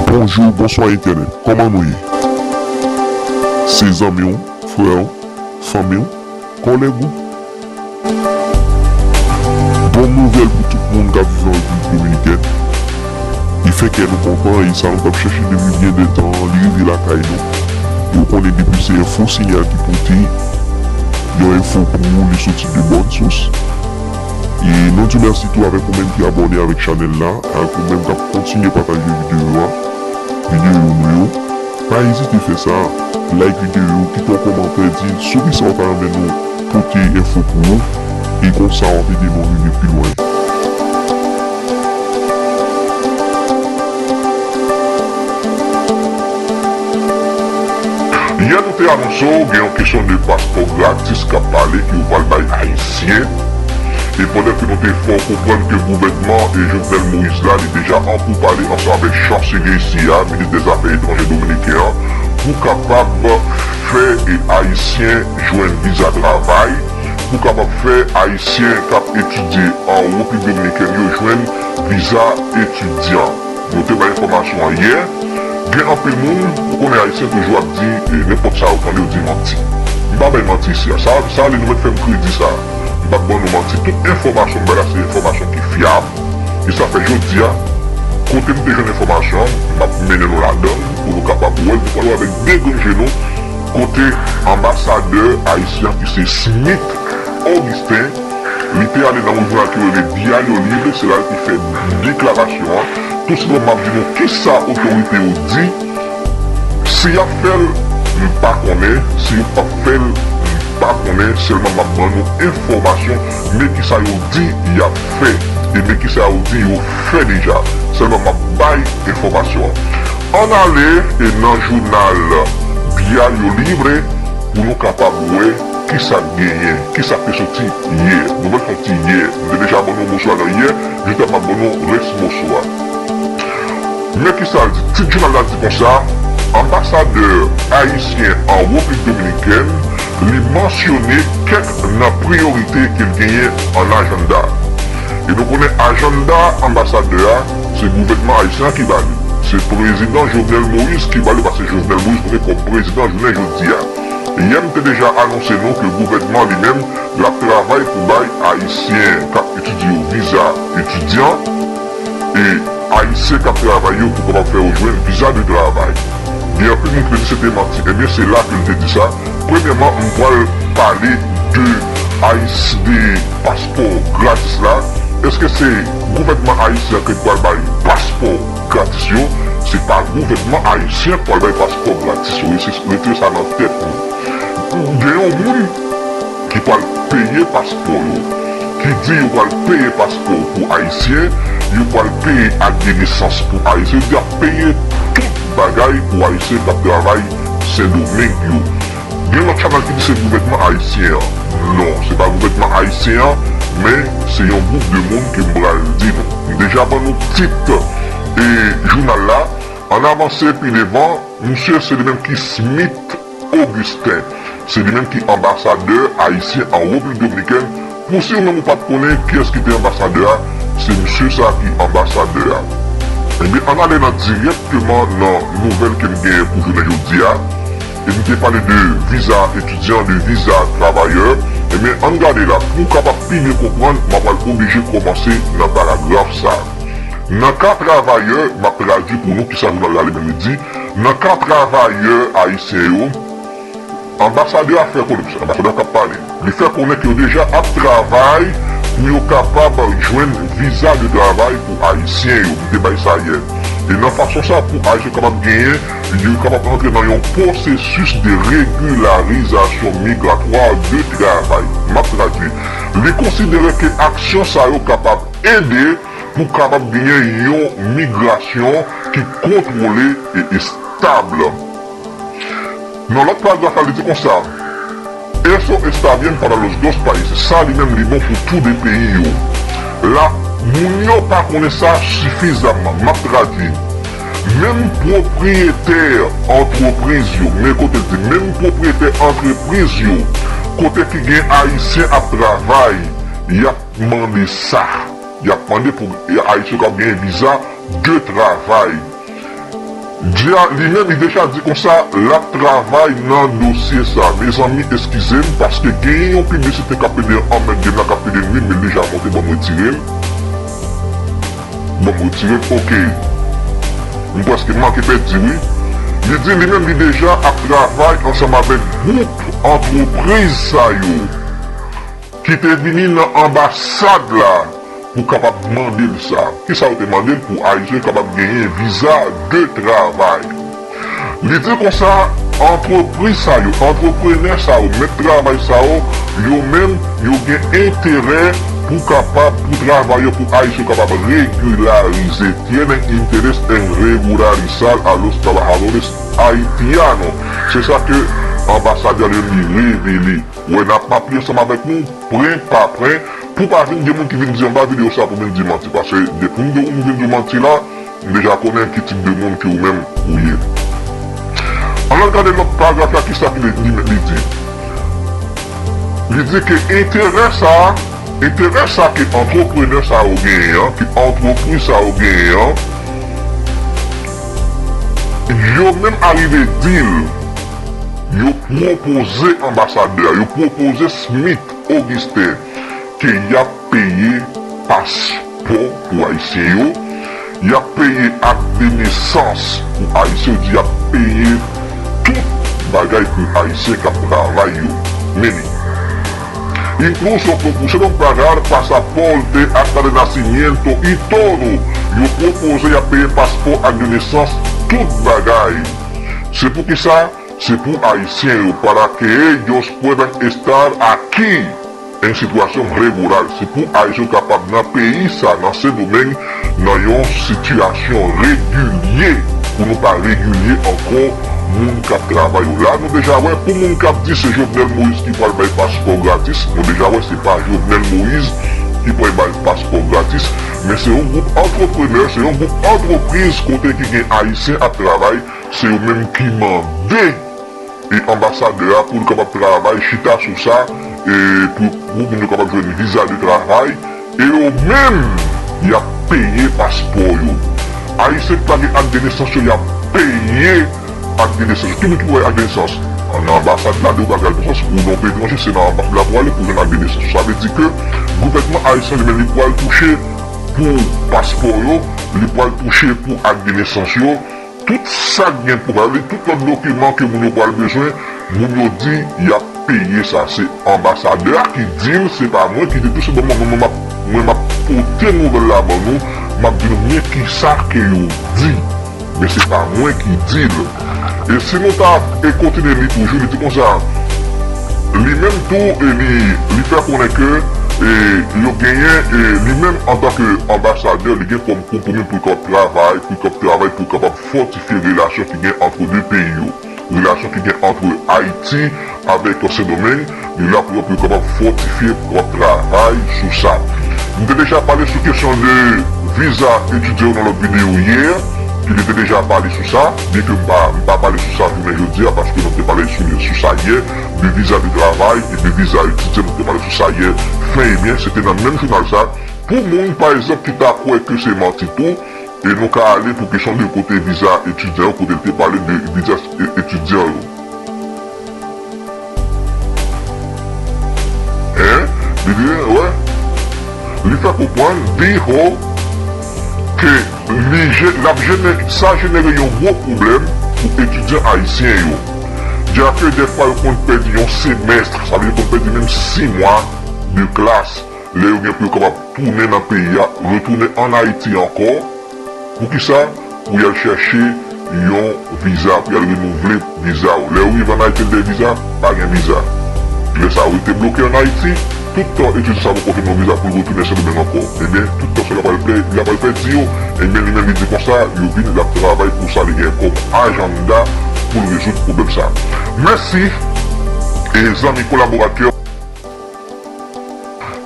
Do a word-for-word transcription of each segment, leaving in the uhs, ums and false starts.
Bonjou, bonswa entènèt. Kòman nou ye? Se zanmi w, frè w, fanmi w, kòlèg ou. Bon nouvèl pou tout moun k ap viv an Repiblik Dominikèn. Li fè kè nou kontan e sa nou t ap chèche depi byen de tan, li rive lakay nou. E w konnen depi se enfo Sinyal ki pote yon enfo pou ou, li soti de bòn sous. E nou di w mèsi tou avèk ou menm ki abòne avèk chanèl la, avèk ou menm k ap kontinye pataje videyo a, videyo nou yo. Pa ezite fè sa, like videyo, kite yon kòmantè, di sou kisa w ta renmen nou pote enfo pou ou, e konsa w ap ede nou rive pi lwen. Yè nou te anonse w gen yon kesyon de paspò gratis k ap pale ke yo pral bay Ayisyen. E pandan ke nou te fè w konprann ke gouvènman e Jovenel Moïse la, li deja an poupale ansanm avèk chanselye isi a, minis dèzafè etranjè dominiken an, pou kapab fè e Ayisyen jwenn viza travay, pou kapab fè Ayisyen k ap etidye an Repiblik Dominikèn yo jwenn viza etidyan. Nou te bay enfòmasyon an yè. Gen anpil moun, ou konnen Ayisyen toujou ap di, e, nenpòt sa yo tande, yo di manti. M pa bay manti isi a. Sa, sa ale nou mèt fè m kredi sa. M p ap ban nou manti. Tout enfòmasyon m bay la, se enfòmasyon ki fyab. E sa fè jodi a, kote m te jwenn enfòmasyon an, m ap mennen nou ladan l pou nou kapab wè l, nou pral wè avèk de grenn je nou, kote anbasadè ayisyen an ki se Smith Augustin, li te ale nan yon jounal ki rele Diario Libre, se la l te fè deklarasyon an. Tou senpleman, m ap di nou kisa otorite yo di. Si y ap fè l, m pa konnen. Si yo p ap fè l, m pa konnen. Sèlman m ap ban nou enfòmasyon, men kisa yo di y ap fè, e men kisa yo di yo fè deja. Sèlman m ap bay enfòmasyon an. Ann ale e nan jounal Diario Libre pou nou kapab wè kisa k genyen, kisa k te soti yè. Nouvèl soti yè. M te deja ban nou moso a nan yè, jodi a m ap ban nou rès moso a. Men kisa l di, tit jounal la di konsa, anbasadè ayisyen an Repiblik Dominikèn, li mansyone kèk nan priyorite ke l genyen an ajanda. E nou konnen ajanda anbasadè a, se gouvènman ayisyen an ki ba li. Se prezidan Jovenel Moïse ki ba li, paske Jovenel Moïse konnen kòm prezidan jounen jodi a. Yè m te deja anonse nou ke gouvènman li menm, l ap travay pou bay ayisyen k ap etidye yo viza etidyan, e ayisyen k ap travay yo pou kapab fè yo jwenn viza de travay. Gen anpil moun ki te di se te manti. Ebyen, se la ke l te di sa. Premyèman, m pral pale de Ayis-, de paspò gratis la. Èske se gouvènman ayisyen an ki pral bay paspò gratis yo? Se pa gouvènman ayisyen k pral bay paspò gratis yo. Rete, retire sa nan tèt nou. Gen yon moun ki pral peye paspò yo, ki di yo pral peye paspò pou ayisyen, yo pral peye ak de nesans pou ayisyen, yo di y ap peye tout bagay pou ayisyen k ap travay Sendomeng yo. Gen lòt chanèl ki di se gouvènman ayisyen an. Non, se pa gouvènman ayisyen an, men se yon gwoup de moun ke m pral di nou. M deja ban nou tit e jounal la. Ann avanse pi devan, misye se li menm ki Smith Augustin. Se li menm ki anbasadè ayisyen an Repiblik Dominikèn. Pou si ou menm ou pa t konnen kiyès ki te anbasadè a, se misye sa ki anbasadè a. Ebyen, ann ale nan dirèkteman nan nouvèl ke m genyen pou jounen jodi a. E m te pale de viza etidyan, de viza travayè. Ebyen, ann gade la, pou w kapab pi byen konprann, m ap pral oblije kòmanse nan paragraf sa. Nan ka travayè, m ap tradui pou nou kisa jounal la li menm li di. Nan ka travayè ayisyen yo, anbasadè a fè konnen, anbasadè a k ap pale, li fè konnen ke yo deja ap travay pou yo kapab jwenn viza de travay pou ayisyen yo. M te bay sa yè. E nan fason sa, pou ayisyen yo kapab genyen, yo kapab antre nan yon pwosesis de regilarizasyon migratwa de travay. M ap tradui. Li konsidere ke aksyon sa yo kapab ede pou kapab genyen yon migrasyon ki kontwole e estab. Nan lòt paragraf la, li di konsa, "Eso está bien para los dos países." Sa li menm li bon pou tou de peyi yo. La, moun yo pa konnen sa sifizamman. M ap tradui. Menm pwopriyetè antrepriz yo, men kote l di, menm pwopriyetè antrepriz yo, kote ki gen ayisyen ap travay, y ap mande sa. Y ap mande pou ayisyen k ap genyen viza de travay. Di a, li menm, li deja di konsa, l ap travay nan dosye sa. Mezanmi, eskize m, paske genyen yon piblisite k ap pede anmède m la, k ap pede nwi m, men l deja monte, ban m retire l. Ban m retire l, oke. M prèske manke pèdi, wi. Li di li menm, li deja ap travay ansanm avèk gwoup antrepriz sa yo ki te vini nan anbasad la pou kapab mande l sa. Kisa yo te mande l? Pou Ayisyen yo kapab genyen viza de travay. Li di konsa, antrepriz sa yo, antreprenè sa yo, mèt travay sa yo, yo menm, yo gen enterè pou kapab, pou travay yo, pou Ayisyen yo kapab regilarize. Tienen interés en regularizar a los trabajadores haitianos. Se sa ke anbasadè li revele. Wè, n ap mache ansanm avèk nou, pwen pa pwen, pou pa vin gen moun ki vin di anba videyo sa pou vin di manti. Paske depi m di w, m vin di w manti la, m deja konnen ki tip de moun ke ou menm ou ye. Ann al gade lòt paragraf la, kisa ki li, li, li di. Li di ke enterè sa, enterè sa ke antreprenè sa yo genyen an, ke antrepriz sa yo genyen an, yo menm arive di l, yo pwopoze anbasadè a, yo pwopoze Smith Augustin ke y ap peye paspò pou Ayisyen yo, y ap peye ak de nesans pou Ayisyen yo, di y ap peye tout bagay pou Ayisyen k ap travay yo. Men li. Incluso propusieron pagar pasaporte acta de nacimiento y todo. Yo pwopoze y ap peye paspò ak de nesans, tout bagay. Se pou kisa? Se pou Ayisyen yo, para que ellos puedan estar aquí en situación regular. Se pou Ayisyen yo kapab nan peyi sa, nan Sendomeng, nan yon sitiyasyon regilye, pou nou pa regilye ankò moun k ap travay yo. La, nou deja wè, pou moun k ap di se Jovenel Moïse ki pral bay paspò gratis, nou deja wè se pa Jovenel Moïse ki pral bay paspò gratis, men se yon gwoup antreprenè, se yon gwoup antrepriz kote ki gen Ayisyen ap travay, se yo menm ki mande e anbasadè a pou l kapab travay, chita sou sa, e pou, pou moun yo kapab jwenn viza de travay, e yo menm, y ap peye paspò yo. Ayisyen ki pa gen ak de nesans yo, y ap peye ak de nesans yo. Ki moun ki pou bay ak de nesans? Nan anbasad la, de ou pa gen ak de nesans, ou nan yon peyi etranje, se nan anbasad la pou ale pou jwenn ak de nesans. Sa vle di ke gouvènman ayisyen li menm li pral touche pou paspò yo, li pral touche pou ak de nesans yo, tout sa k gen pou pale, tout lòt dokiman ke moun yo pral bezwen, moun yo di y ap peye sa. Se anbasadè a ki di l, se pa mwen ki di l, tou se bon, mwen, mwen, mwen, m ap, mwen, m ap pote nouvèl la ban nou, m ap di nou men kisa ke yo di. Men se pa mwen ki di l. E si nou ta, e, kontinye li toujou, li di konsa, li menm tou, e, li, li fè konnen ke, e, yo genyen, e, li menm antanke anbasadè, li gen kòm konpwomi pou l kapab travay, pou l kapab travay, pou l kapab fòtifye relasyon ki gen ant de peyi yo. Relasyon ki gen ant Ayiti avèk Sendomeng, li la pou yo, pou yo kapab fòtifye, pou yo travay sou sa. M te deja pale sou kesyon de viza etidyan yo nan lòt videyo yè, ki li te deja pale sou sa, byen ke m pa, m pa pale sou sa jounen jodi a, paske nou te pale sou, sou sa yè, de viza de travay e de viza etidyan, nou te pale sou sa yè, fen e byen, se te nan menm jounal sa, pou moun, pa egzanp, ki ta kwè ke se manti tou, e nou ka ale pou kesyon de kote viza etidyan yo, kote l te pale de viza e-, etidyan yo. Hein? Li di, wè. Li fè konprann, dijo, ke li je-, l ap jene-, sa jenere yon gwo pwoblèm pou etidyan ayisyen yo. Ya ke dèfwa yo konn pèdi yon semèst, sa vle di yo konn pèdi menm sis mwa de klas, lè yo gen pou yo kapab tounen nan peyi a, retounen ann Ayiti ankò. Poukisa? Pou y al chèche yon viza, pou y al renouvle viza w. Lè yo rive ann Ayiti, l de viza, pa gen viza. Lè sa yo rete bloke ann Ayiti, tout tan etidyan sa poko jwenn yon viza pou l retounen Sendomeng ankò. Ebyen, tout tan sa yo pral pè-, y ap pral pèdi yo. Ebyen, li menm li di konsa, yo vin, l ap travay pou sa li gen kòm ajanda pou l rezoud pwoblèm sa. Mèsi, e zanmi kolaboratè.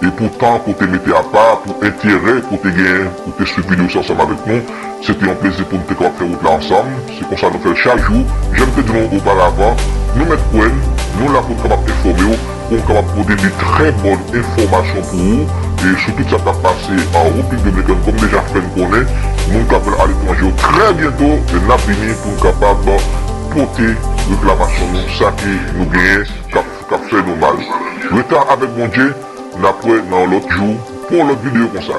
E pou tan ke w te mete apa, pou enterè ke w te genyen, pou w te swiv videyo sa ansanm avèk nou, se te yon plezi pou n te kapab fè wout la ansanm. Se konsa nou fè l chak jou. Jan m te di nou oparavan, nou mèt kwè n, nou la pou n kapab enfòme w, pou n kapab pote de trè bòn enfòmasyon pou ou, e sou tout sa k ap pase an Repiblik Dominikèn, kòm deja fè n konnen, moun k ap viv aletranje yo, trè byento, n ap vini pou n kapab pote reklamasyon nou, sa ke nou genyen k ap, k ap fè nou mal. Rete avèk Bondye, n ap wè nan yon lòt jou pou yon lòt videyo konsa.